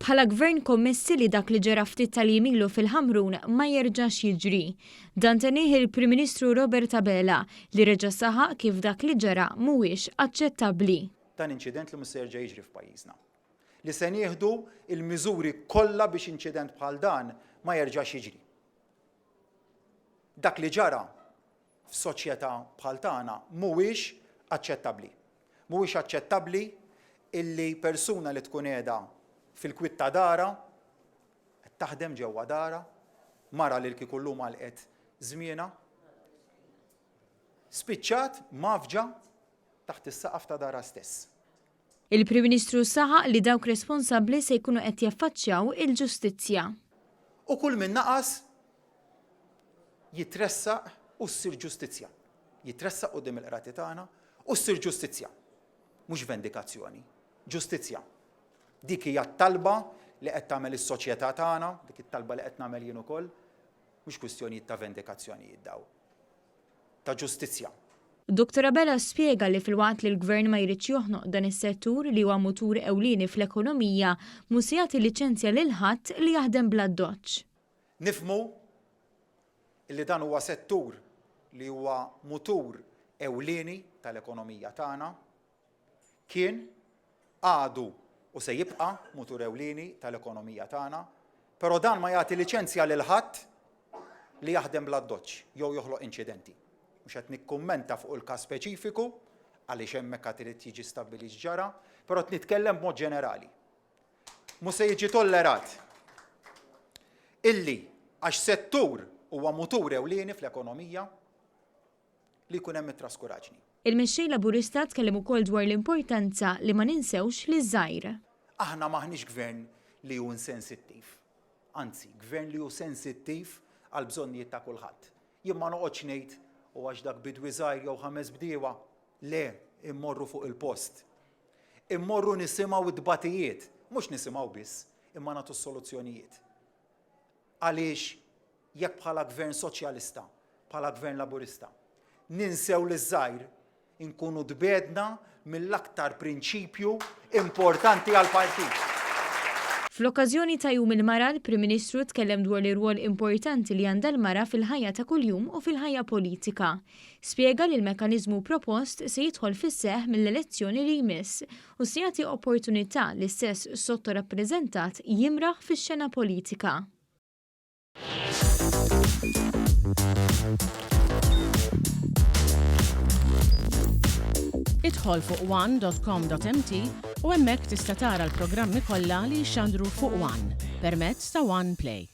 Bħala Gvern kommessi li dak li ġara ftit tal-jiem ilu fil-Ħamrun ma jerġax jiġri. Dan tennieh il-Prim Ministru Robert Abela li reġa' saħaq kif dak li ġara mhuwiex aċċettabbli. Dan inċident li mhux se jerġa' jiġri f'pajjiżna. Li se nieħdu l-miżuri kollha biex inċident bħal dan ma jerġax jiġri. Dak li ġara f'soċjetà bħal tagħna mhuwiex aċċettabbli. Mhuwiex aċċettabbli illi persuna li tkun qiegħda fil-kwiet ta' darha, qed taħdem ġewwa darha, mara li kieku llum għalqet żmienha, spiċċat mgħaffġa taħt is-saqaf ta' darha stess. Il-Prim Ministru saħaq li dawk responsabbli se jkunu qed jaffaċċjaw il-ġustizzja. U kull min naqas jitressaq u ssir ġustizzja. Jitressaq quddiem il-qrati tagħna u ssir ġustizzja. Mhux vendikazzjoni, ġustizzja. Dik hija t-talba li qed tagħmel is-soċjetà tagħna, dik it-talba li qed nagħmel jien ukoll, mhux kwistjonijiet ta' vendikazzjonijiet daw. Ta' ġustizzja. Dottor Abela spjega li filwaqt li l-Gvern ma jridx joħnoq dan is-settur li huwa mutur ewlieni fl-ekonomija, mhu se jagħti liċenzja lil ħadd li jaħdem bl-addoċċ. Nifhmu li dan huwa settur li huwa mutur ewlieni tal-ekonomija tagħna. Kien, għadu u se jibqa' mutur ewlieni tal-ekonomija tagħna, però dan ma jagħti liċenzja lil ħadd li jaħdem bl-addoċċ jew joħloq inċidenti. Mhux qed nikkummenta fuq il-każ speċifiku għaliex hemmhekk għad irid jiġi stabbilit x'ġara, però qed nitkellem b'mod ġenerali. Mhu se jiġi tollerat illi għax settur huwa mutur ewlieni fl-ekonomija, li jkun hemm it-traskuraġni. Il-Mexxej Laburista tkellem ukoll dwar l-importanza li ma ninsewx liż-żgħir. Aħna m'aħniex Gvern li hu insensittiv. Anzi, Gvern li hu sensittiv għall-bżonnijiet ta' kulħadd. Jien ma noqgħodx ngħid u għax dak bidwi żgħir jew ħames bdiewa. Le, immorru fuq il-post. Immorru nisimgħu t-tbatijiet, mhux nisimgħu biss, imma nagħtu s-soluzzjonijiet. Għaliex jekk bħala Gvern Soċjalista, bħala Gvern Laburista, ninsew liż-żgħir, inkunu tbiegħdna mill-aktar prinċipju importanti għall-partit. Fl-okkażjoni ta' Jum il-Mara, l-Prim Ministru tkellem dwar l-irwol importanti li għandha l-mara fil-ħajja ta' kuljum u fil-ħajja politika. Spjega li l-mekkaniżmu propost se jidħol fis-seħħ mill-elezzjoni li jmiss u se jagħti opportunità lis-sess sottorappreżentat jimraħ fix-xena politika. Idħol fuq one.com.mt u hemmhekk tista' tara l-programmi kollha li jixxandru fuq One permezz ta' One Play.